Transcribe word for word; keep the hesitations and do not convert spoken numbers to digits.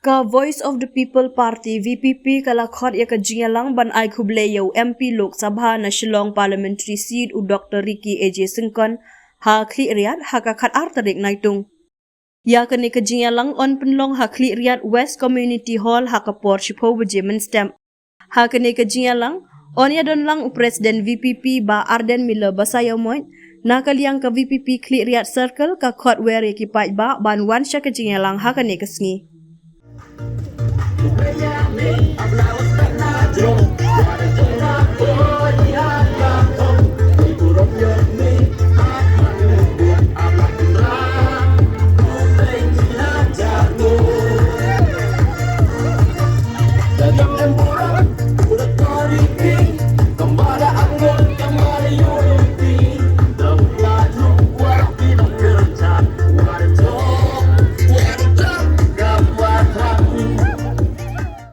Ka Voice of the People Party, V P P, ka la khot ïa ka jingïalang ban ai khublei ïa u M P Lok Sabha na Shillong Parliamentary Seat, u Doktor Ricky A J Syngkon, ha Khliehriat, ha ka khatar tarik Naitung. Ïa kane ka jingïalang yn pynlong ha Khliehriat West Community Hall ha ka por shiphew baje mynstep. Ha kane ka jingïalang yn ïadon lang u President V P P Bah Ardent Miller Basaiawmoit. Na ka liang ka V P P Khliehriat Circle ka khot wer ïa ki paidbah ban wan sha ka jingïalang ha kane ka sngi.